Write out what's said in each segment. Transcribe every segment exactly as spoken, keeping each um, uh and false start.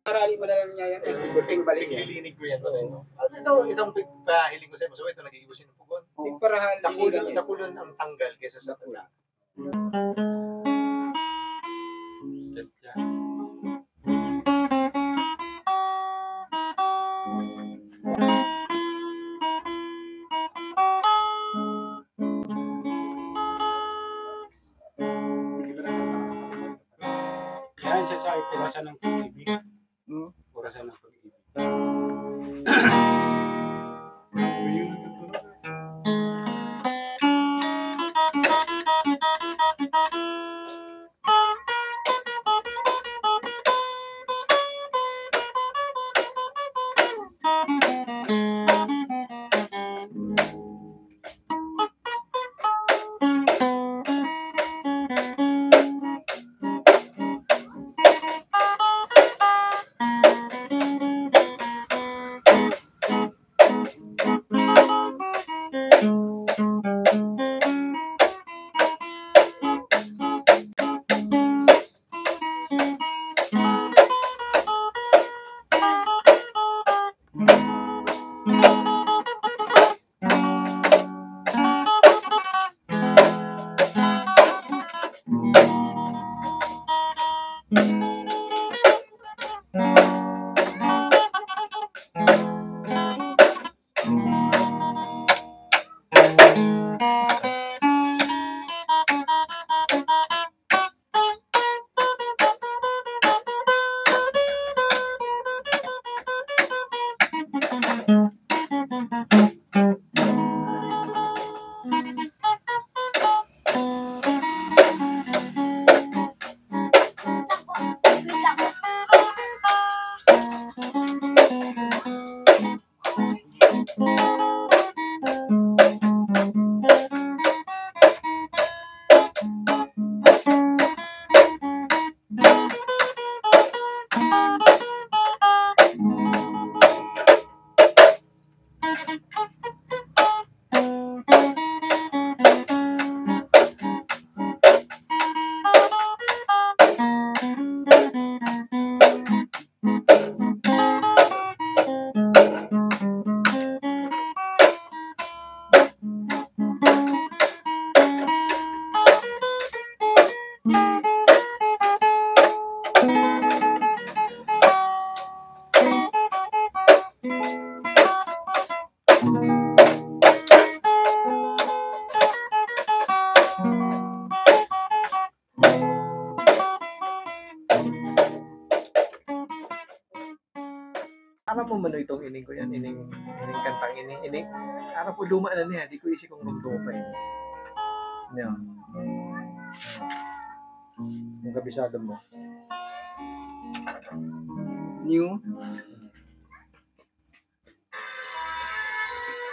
Parali mo na lang niya yan. Ay, tingin balik yan. Naglilinig ko yan, ano, no? Ano ito? Itong pig-, pahiling ko sa'yo, so ito, nagiging busin ng pugon. Oo. Pigparahan, Takulon, linigan yan. Takulon ang tanggal kaysa sa tula. Yan, yan. Yan siya sa orasan ng pag-ibig. Hmm? Orasan ng pag-ibig. Aram mo man itong ining ko yan, ining, ining kantang ini, ining, aram ko luma na niya, di ko isi kung rumdo pa yun. Yan. Yung kabisado mo. New.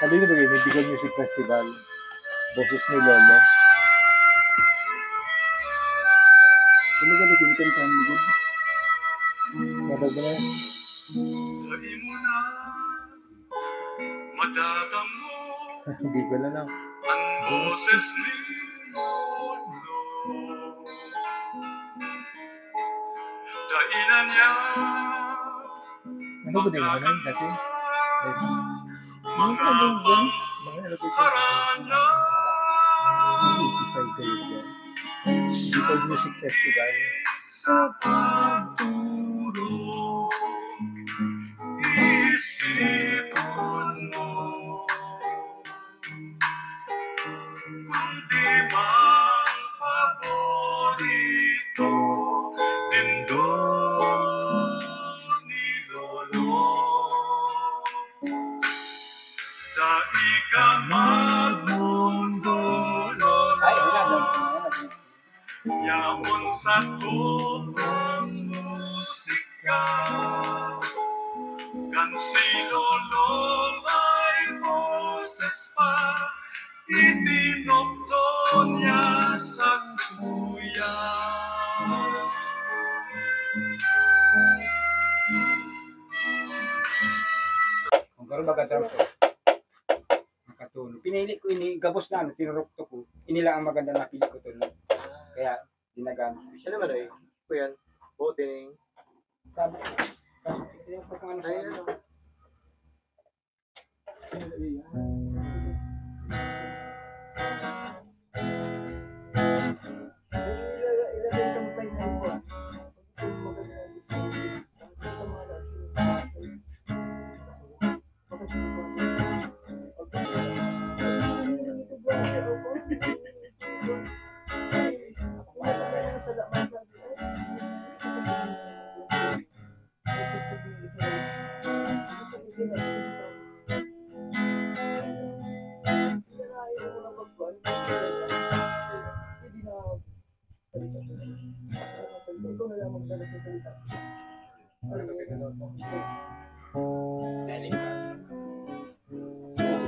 Sabi ni bagay, may Bicol Music Festival. Boses ni Lolo. Ano ba yung kinikantahan mo, Gud? Nabag mo na yan? Dai mo na madadangog. Hindi ko alam. Ang boses ni Lolo. Dai na niya Ano ba din naman dati? Ay, mga ano ba? Mga ano ba ito? Harana. Ano ba ito? Sa Bicol Music Festival. Sa pagturo, isipon mo. Kundi bang paborito nindo ni Lolo? Dai ka magmundo, Lolo. Ay, wala, wala. Yaon sa tubang musika. Kan si Lolo may boses pa, itinukdo niya sa kuya. Kung karon baga drums, oh. Nakatulog. Pinili ko ini, gabos na, ano, tinurok to ko. Ini lang ang maganda na pili ko to, no? Kaya, ginagamit ko siya. Ano man, eh? Ko yan. Buti na yun. Sabi, Yung pagkano sa ano.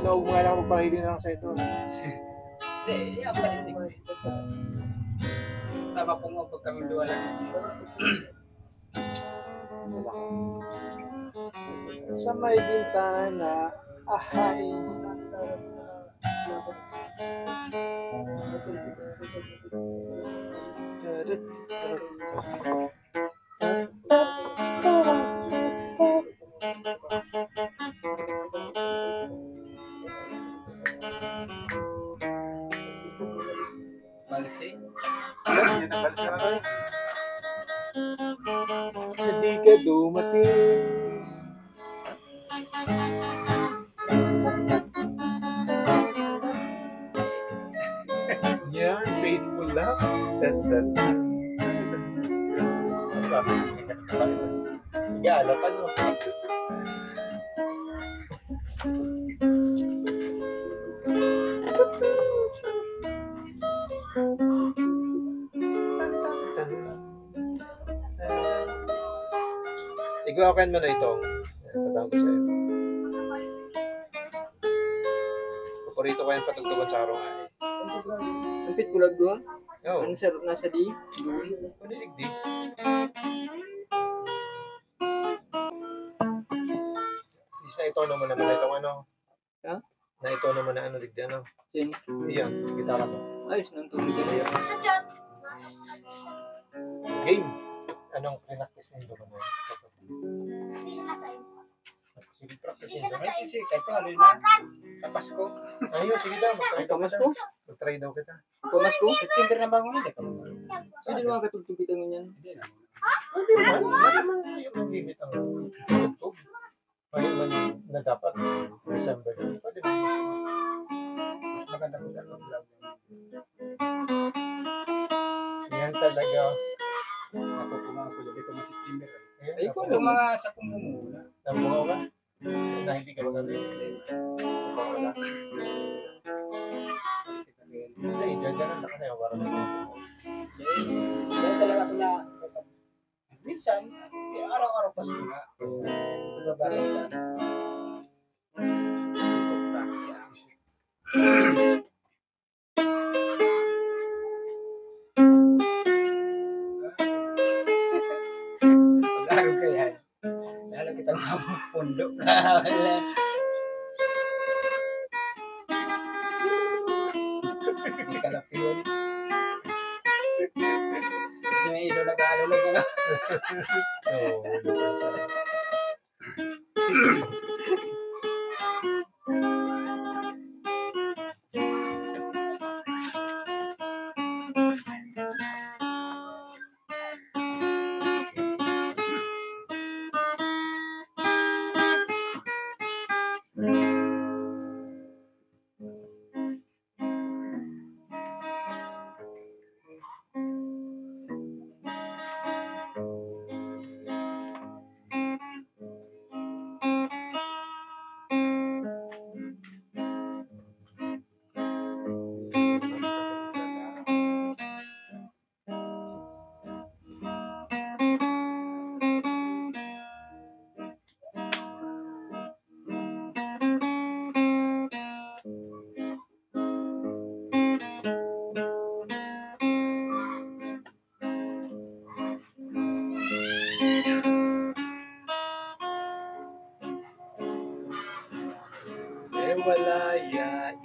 Naog mo nga lang magpahili na lang sa ito. Hindi, iya pa rin. Tama po mo pag kami duwa lang. Sa may bintana, ahay. Balse? Hindi na balse na to eh. Na di ka dumating. Yan, faithful love. Tan, tan, tan. Sige, alatan mo. Tan, tan, tan. Igwa ko yan mo na itong. Ayan, patawag ko sa'yo. Paborito ko yan patugtugon sa araw nga eh. Ang pitbulag doon? Oo. Ang sa, nasa D? Pwede digdi. Isa ito naman naman itong ano. Ha? Na ito naman na ano, digdi, ano? Sino? Iyan, gitara mo. Ayos nang tubig. Iyan. Game. Anong pinaktis nindo naman? Sige, practice nindo. Ay, kasi, kahit ano yun. Sa Pasko. Ayun, sige daw. Magtry daw kita. Ay, pamasko? Magtry daw kita. Pamasko? September na ba ako? Hindi pa. Pwede naman katugtog kita ngunyan. Hindi na. Pwede naman. Hindi naman yung mag-limit ang tugtog. Pwede man na dapat December. Pwede man. Mas maganda po dapat vlog. Yan talaga. Napupungan ko, sabi ko, mga September. Ayan, ay, kung napupungan. Mga sa kung muna. Napupungan ka? Na hindi ka maganda. Ay, dyan, dyan lang kasi, para na. Yan talaga ako na Minsan, araw-araw pa sila. Nagbabalita. Pag-araw kaya, lalo kitang mapundo ka. Wala. Di ka na yun. Kasi may ilaw nag-aalala ka na. Oo, yun. E wala yan.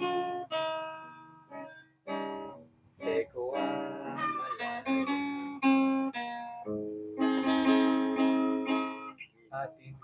E ko ang malayo. Atin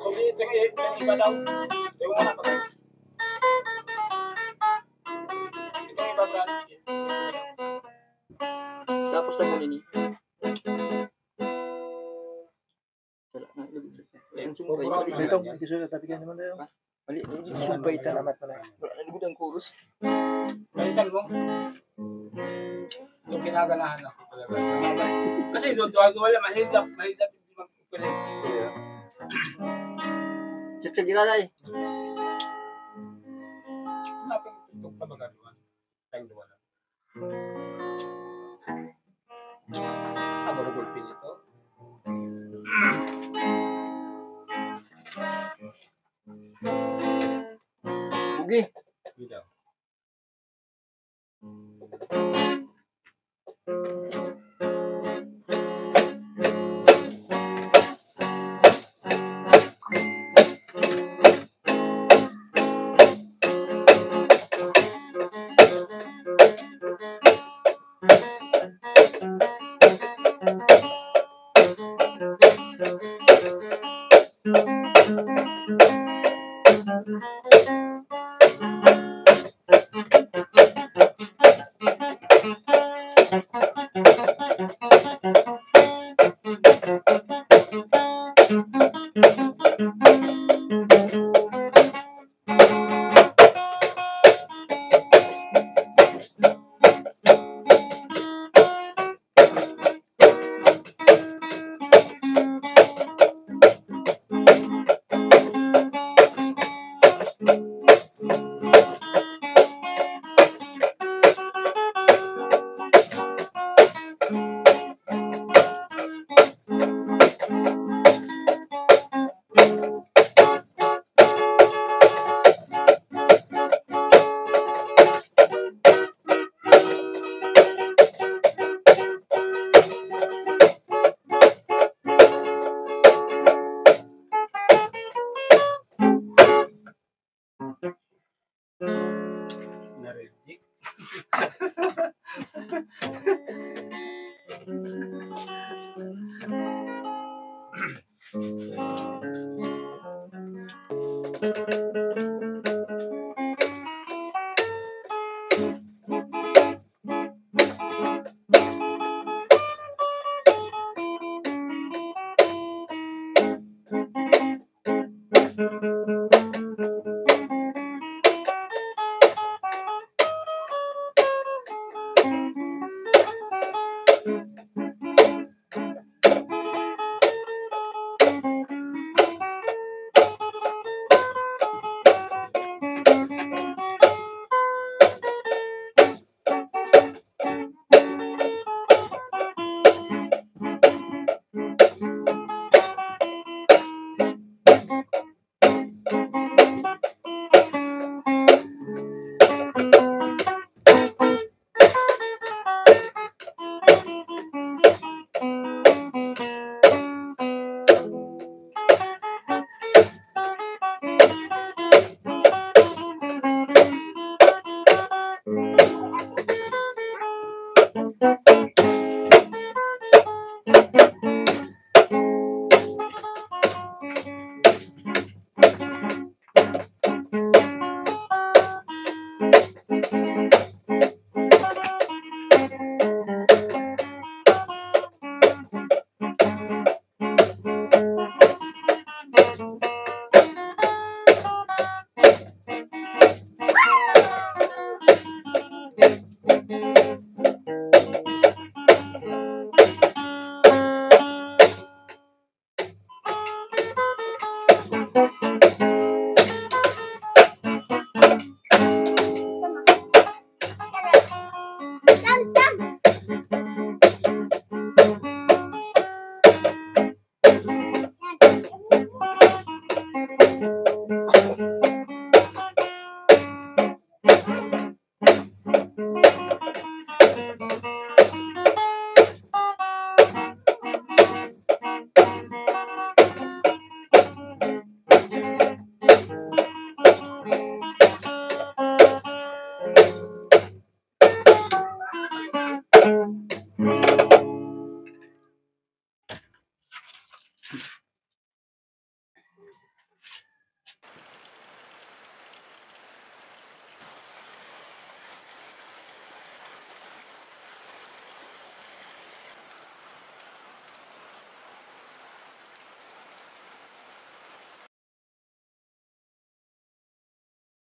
Kung ito yung iba daw, yung mga pa. Ito yung iba, brad. Tapos na po nini. Sala na, lugod. Ang sumpay, Corona. Ito, ito sila, tabi ka naman tayo. Mali, ang sumpay ta. Salamat pala. Wala na, lugod ang chorus. Balikan mo. Yung ginaganahan ako talaga. Kasi doon, doon, wala, mahirap, mahirap yung mag-operate. Sa, sa Giraray. Napagtutok na ba gano'n? Tayong duwa lang. Ah, marugol pin ito. Bugi. Bidaw.